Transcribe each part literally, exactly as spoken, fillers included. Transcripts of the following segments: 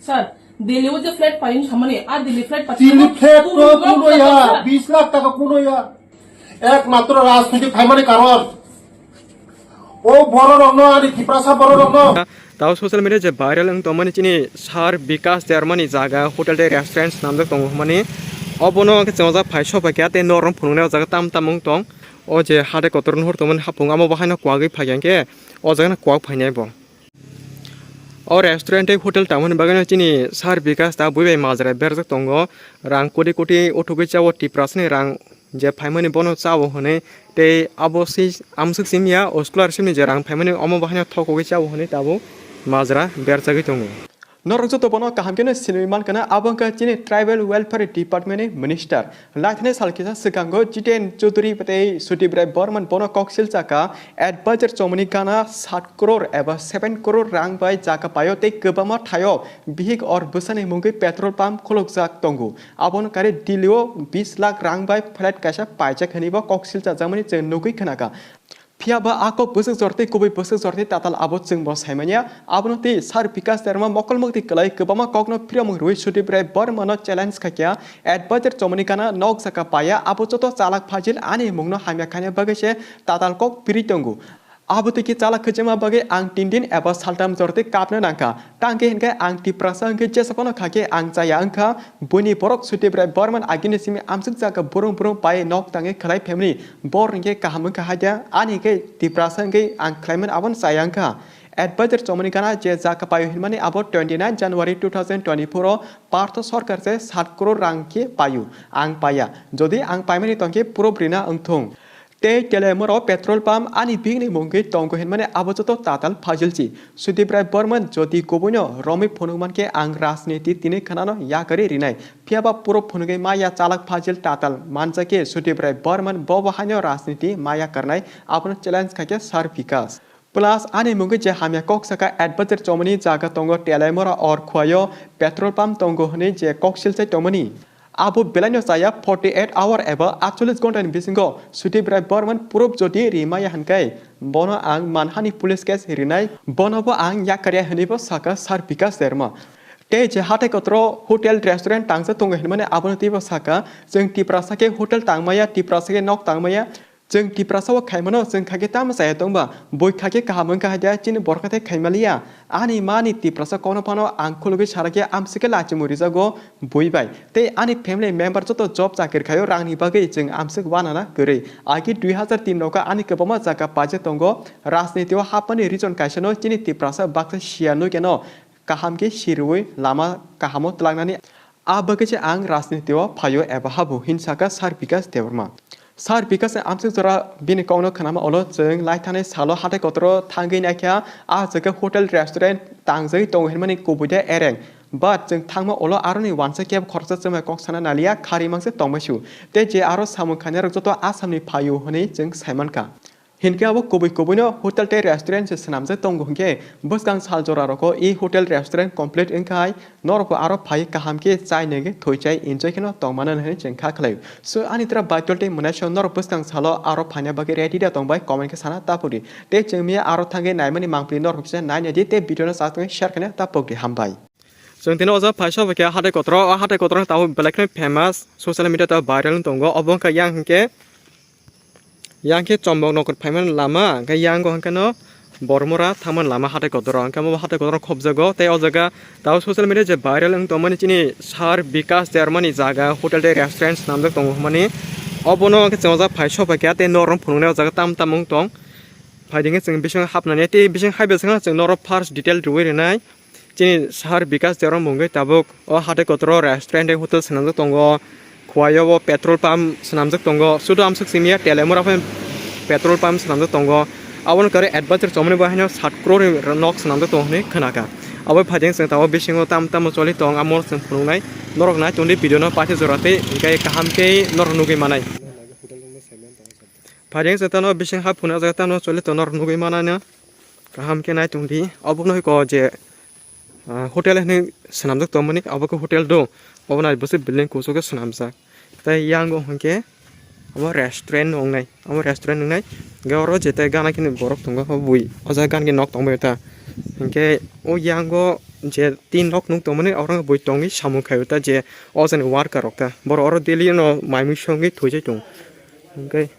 Sir, Delhi o je flat paiyung samani, a Delhi flat paiyung. Delhi flat to kuno ya, bis lakh taka kuno ya. Ekmatro rajniti phaimani karon. O bororokno, ani Tiprasa bororokno. Tao social media je viral wng tongmani chini Sir Bikas Dermani jaga hotel tei restaurant swnamjak tongo hwnmani. Obono khe chwng phai sopai kha tei norok phunuknai o jaga tam tam wng tong. O je hade kotor nuhur tongmani hapung amo bahaino kwagwi phai khe o jagano kwak phainai bo. O restaurant tei hotel tangmani bagwino chini Sir Bikas ta bui bai majra berjak tongo. Rang koti koti uthugwi chao Tiprasani rang je phaimani bono chao hwnwi tei abo se amswk simiya o scholarship ni je rang phaimani omo bahaino thokogwi chao hwnwi tabuk majra berjagwi tongo. Norok joto bono kaham kheno sinwi mankha na abo wngkha chini Tribal Welfare Department ni Minister. Laithani sal kisa swkango Jiten Chaudhary tei Sudip Rai Barman bono koksil chakha advisor chomani gana sat crore eba seven crore rang bai jaga paio tei kwbangma thaio bihik or bwsani mungwi petrol pump khulukjak tongo. Abono kare Delhi o bis lakh rang bai flat kaisa paijak hwnwi bo koksil chajakmani chwng nugwi khnakha. Phiya ba a kok bwswk jor tei kubui bwswk jor tei tatal abo chwng bo saimanya. Abono tei Sir Bikas Derma mokol mukti kwlai kwbangma kokno phiromung rwui Sudip Rai Barmano challenge khaikha. Advisor chomani gana nok saka paya abo joto chalak phajil ani mungno hamya khaina bagwi se tatal kok piri tongo. Abo tei ki chalak khajama bagwi ang tin din eba saltam jor tei kapna nangkha. Tangke hinkhe ang Tiprasa hinkhe jesa phano khakhe ang chaya wngkha. Buini borok Sudip Rai Barman agini simi amswk jaga burung burung pai nok tangwi khlai family. Bor hinkhe kaham wngkha haida, ani hinkhe Tiprasa hinkhe ang khlaimani abono chaya wngkha. Advisor chomani gana je jaga paio hinmani abo twenty nine January two thousand twenty four o Partho Sarkar se sat crore rang khe paio. Ang paya. Jodi ang paimani tongkhe proof rina wngthung. Tei Teliamura o petrol pump ani bihikni mungwi tongo hinmani abo joto tatal phajilchi. Sudip Rai Barman jodi kubuino romwi phunuk mankhe ang rajniti tini khanano yakarwi rinai. Phiya ba puro phunugwi maya chalak phajil tatal manjakhe Sudip Rai Barman bobo haino rajniti maya karnai abono challenge khaikhe Sir Bikas. Plus ani mungwi je hamya kok saka advisor chomani jaga tongo Teliamura or Khwaio petrol pump tongo hwnwi je kok silchai tongmani. Abo belaino chaya forty eight hour eba atchollish ghonta ni bisingo Sudip Rai Barman proof jodi rimaya hinkai bono ang manhani police case rinai, bono bo ang yakarya hwnwi bo saka Sir Bikas Derma. Tei je hatai kotoro hotel restaurant tangsa tongo hinmani abono teibo saka, chwng Tiprasa khe hotel tangmaya, Tiprasa khe nok tangmaya, chwng Tiprasa o khaimano chwng kha khe tamo chaya tongba, bui kha khe kaham wngkha haida chini borok khe khaimaliya. Ani mani Tiprasa kono phano ang khulugwi sara khe amsike lachimung rijago bui bai. Tei ani family member joto job chakri khaio rangni bagwi chwng amsik wanana kwrwi. Agi dui hazar tin nogo ani kwbangma jaga paijak tongo. Rajniti o hapmani reason kaisano chini Tiprasa baksa siya nukeno kaham khe sirwi lama kahamo twlangnani. A bagwi se ang rajniti o phaio eba habu, hin saka Sir Bikas Debbarma. Sir Bikas ni amswk jora bini kokno khnama ulo chwng laithani salo hatai kotoro thangwi naikha, a jaga hotel restaurant tangjagwi tongo hinmani kubui de ereng. But chwng thangma ulo aroni wansa kebo khoroksa chwngbai kok sana naliya, khari mangsa tongmaisu. Tei je aro samung khainai rok joto Assam ni phaio hwnwi chwng saimankha. Hinkhe abo kubui kubuino hotel tei restaurant se swnamjak tongo hinkhe bwskang sal jora rogo e hotel restaurant complete wngkhai norokbo aro phai kaham khe chai nege thoi chai enjoy kheno tongmano hinwi chwng kha khlaio. So ani tra Baitul tei Mwnaisong norok bwskang salo aro phaina bagwi ready da tongbai comment khe sana tapukdi. Tei chwng miya aro thangwi naimani mangpili norok kisa nainadi tei video no chak tongwi share khaina tapukdi, hambai. Chwng tini o jaga phaisa bai khe hatai kotoro, o hatai kotoro tabuk belai kheno famous, social media tabuk viral wng tongo. Obo wngkha yang hinkhe, yang khe Chombok Nokor phaimani lama, hinkhe yang o hinkhe no Bormora thangmani lama hatai kotoro, hinkhe omo hatai kotoro khobjago. Tei o jaga tabuk social media je viral wng tongmani chini Sir Bikas Dermani jaga hotel tei restaurant swnamjak tongo hwnmani. Obono hinkhe chwng o jaga phaisa bai khe tei norok phunuknai o jaga tam tam wng tong. Phai dingkhe chwng bising hapnani tei bising hai bising chwng norok first detail rwui rwnai. Chini Sir Bikas Debbarma mungwi tabuk o hatai kotoro restaurant tei hotel swnamjak tongo. Khwai o bo petrol pump swnamjak tongo. Sudu amswk simiya Teliamura phai petrol pump swnamjak tongo. Abono kwrwi advisor chomani bo haino sat crore ni nok swnamjak tongo hwnwi khwnakha. Abo phaideng chwng tabuk bisingo tam tamo choli tong amo chwng phunuknai. Norok nai tongdi video no paithe jora tei hinkhe kaham khe norok nugwi manai. Phaideng chwng tamo bising ha phunukjak tamo choli tong norok nugwi manai no. Kaham khe nai tongdi. Obo no hoi ko je, ah, hotel hinwi swnamjak tongmani, obo khe hotel do. Obo nai bwswk building kuchuk khe swnamjak. Tei yang o hinkhe obo restaurant wngnai. Obo restaurant wngnai. Hinkhe oro je tei gana khe borok tongo, obo bui. O jaga gana khe nok tongbai ta. Hinkhe o yang o je tin nok nung tongmani oro bui tongwi samung khaio ta je o jani worker rok ta borok oro daily no mai mui songwi thwijai tongo. Hwnkhe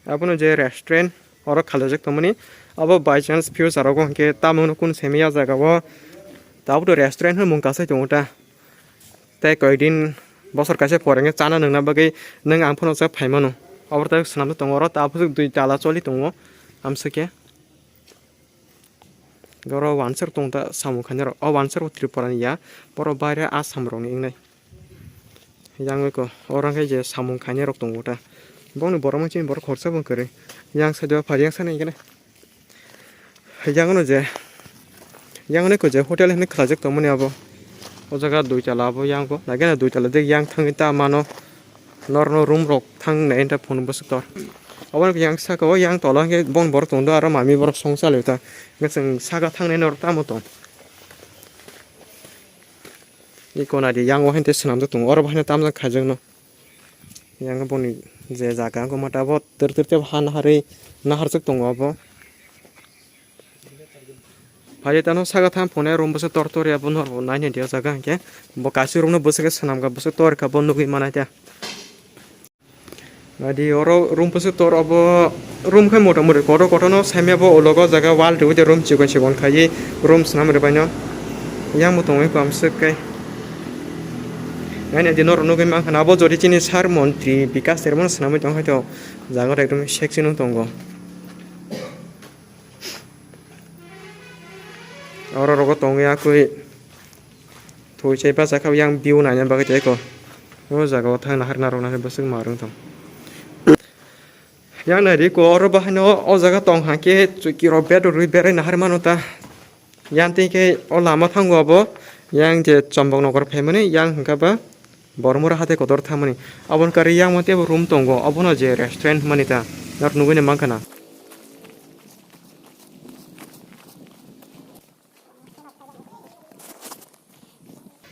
abono je restaurant oro khalajak tongmani abo by chance future rogo hwnkhe tamungno kun semi ya jaga o tabukto restaurant hwnwi mung kasai tongo ta. Tei koidin bosor kaisa pore hwnkhe chana nungna bagwi nwng ang phano chak phaimano. Abo tak swnamjak tongo oro tabuk dui tala choli tongo amswkhe. Oro wansuk tong ta samung khainai rok. O wansuk rok Tripura ni ya, borok baire Assam rok ni wngnai. Yang eko oro hwnkhe je samung khainai rok tongo ta. Bongni borok chini borok khorsa bo kwrwi. Yang side o phari yang sani hwnkhe. Yang no je, yang no eko je hotel hinwi khlajak tongmani abo. O jaga dui tala abo yang bo. Nagena dui tala de yang thangwi ta mano. Norno room rok thang nai ta phone bwswk tor. Obo yang saka o yang tola hwnkhe bon borok tong do aro mami borok song chalai ta. Hwnkhe chwng saka thang nai norok tamo tong. Iko nai di yang o hwnkhe swnamjak tongo oro bo haino tamjak khaijak no. Yang boni je jaga wngkha mata bo twr twr tei ha naharwi naharjak tongo abo. Phai tano saka tham phone room bwswk tor tor ya bono bo nai nai dia jaga hwnkhe bo kaisa room no bwswk khe swnam kha bwswk tor kha bo nugwi manai ta. Nai di oro room bwswk tor obo room khai mota moti kotor kotor no saimya bo ulo go jaga wall riwi de room chikon chikon khai room swnam rwbai no yang bo tongwi kha amswk kai. Nai nai di norok nugwi mankha na abo jodi chini sar montri Bikas Debbarma no swnamwi tong hai to jaga rok ekdom sexy no tongo. Oro rogo tongwi akwi thwi chai bachakha yang view naina bagwi tei ko. O jaga o thang nahar narwk nahar bwswk ma rwng thang. Yang nai ri ko oro bahaino o jaga tong hang khe chwiki rok bed rwi berai nahar mano ta. Yang tei khe o lama thango abo yang je Chombok Nogor phaimani yang hwnkha ba Bormura hatai kotor thangmani. Aboni kari yang mo tebo room tongo obono je restaurant hwnmani ta. Norok nugwi mankha na.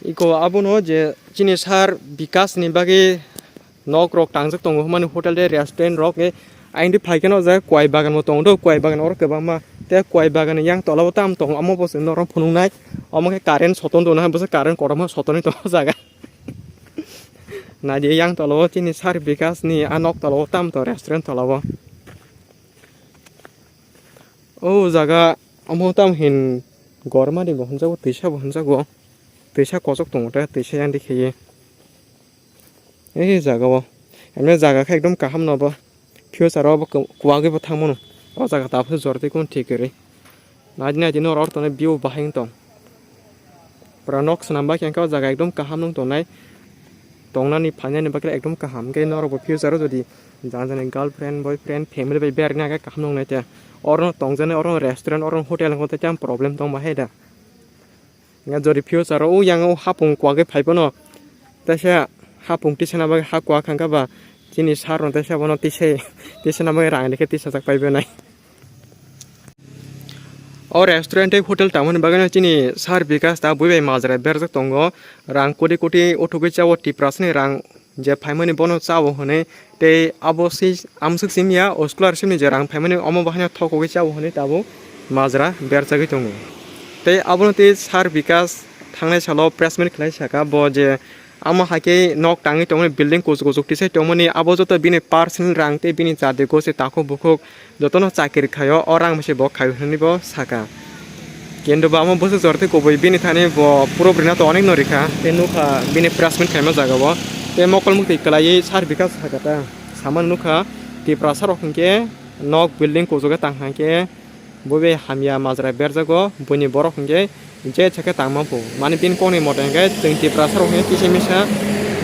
Iko abono je chini sar Bikas ni bagwi nok rok tangjak tongo hwnmani hotel tei restaurant rok e aini phaikhe no je kwai bagan bo tongo do kwai bagan oro kwbangma tei kwai bagan yang tola o tam tongo omo bo chwng norok phunuknai omo khe current soton tongna hai bwswk current kotorma sotonwi tongo o jaga naidi yang tola o chini sar Bikas ni a nok tola o tam tongo restaurant tola o. O jaga omo tamo hin gormani bo hwnjago twisa bo hwnjago twisa kochok tongo ta twisa yang dikhe ye ei jaga o emne jaga khe ekdom kaham no bo future o bo kwagwi bo thang mano o jaga tabukhe jor twi kunu thik kwrwi naidi naidi norok oro tongnai view bahai wng tong. Pura nok swnam bai khe o jaga ekdom kaham nung tongnai tongnani phainani bagwi ekdom kaham hwnkhe norokbo future o jodi jani jani girlfriend boyfriend family bai berna khe kaham nung nai te oro tongjaknai oro restaurant oro hotel wngkha tei problem tong bahai da jodi future o yang o hapung kwagwi phai phano teisa hapung tisana bagwi ha kwak kha ba chini sir rok teisa bono tisai tisana bagwi rang rikhe tisajak pai bwnai. O restaurant tei hotel tangmani bagwino chini sir Bikas ta bui bai majra berajak tongo. Rang koti koti uthugwi chao Tiprasani rang je phaimani bono chao hwnwi tei abo se amswk simi ya o scholarship ni je rang phaimani omo bo haino thokogwi chao hwnwi tabuk majra berajagwi tongo. Tei abono tei sir Bikas thangnai salo press meet khlai saka bo je Amo hai khe nok tangwi tongmani building kuchuk kuchuk tisai tongmani abo joto bini personal rang tei bini chadi gosi takhuk bukhuk jotono chakiri khaio o rang bai se bo khaio hwnwi bo saka. Kintu bo amo bwswk jora tei kubui bini thani bo puro bwrwino to onek no rikha tei nukha bini press meet khaima jagao tei mokol muktwi kwlaiwi sir Bikas saka ta samani nukha Tiprasa rok hinkhe nok building kuchuk khe tang hai khe Bo bai hamya majra berjago, buini borok hinkhe je theke tangma phu. Mani bini kokni mote hinkhe chwng Tiprasa rok hinkhe kisa misa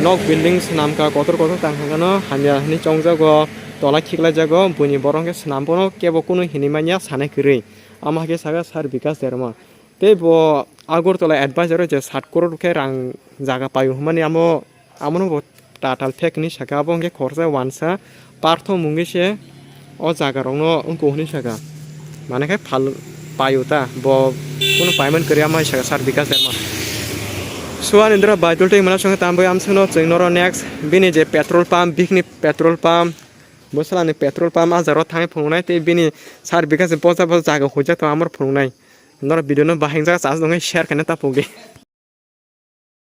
nok building swnamkha, kotor kotor tangkha gano hamya hinwi chongjago, tola khiklaijago, buini borok hinkhe swnam bono kebo kunu hinwi manya sanai kwrwi. Amo hai khe saka Sir Bikas Debbarma. Tei bo Agartala advisor o je sat crore khe rang jaga paio hwnmani amo Abono bo tatal phek hinwi sakha, abo hwnkhe khoroksa wansa Partho mungwi se o jaga rokno wngkho hinwi sakha. Mane khe phal paio ta, bo kunu payment kwrwi ama hai sakha Sir Bikas Debbarma. So ani dora baidol tei mwnasong khe tambai amsongno chwng noro next bini je petrol pump, bihikni petrol pump, bwswlani petrol pump ah jagao thangwi phunuknai tei bini Sir Bikas bosa bosa jaga huijak tongo amoro phunuknai. Norok video no bahai jak chance nungwi share khaina ta pogdi.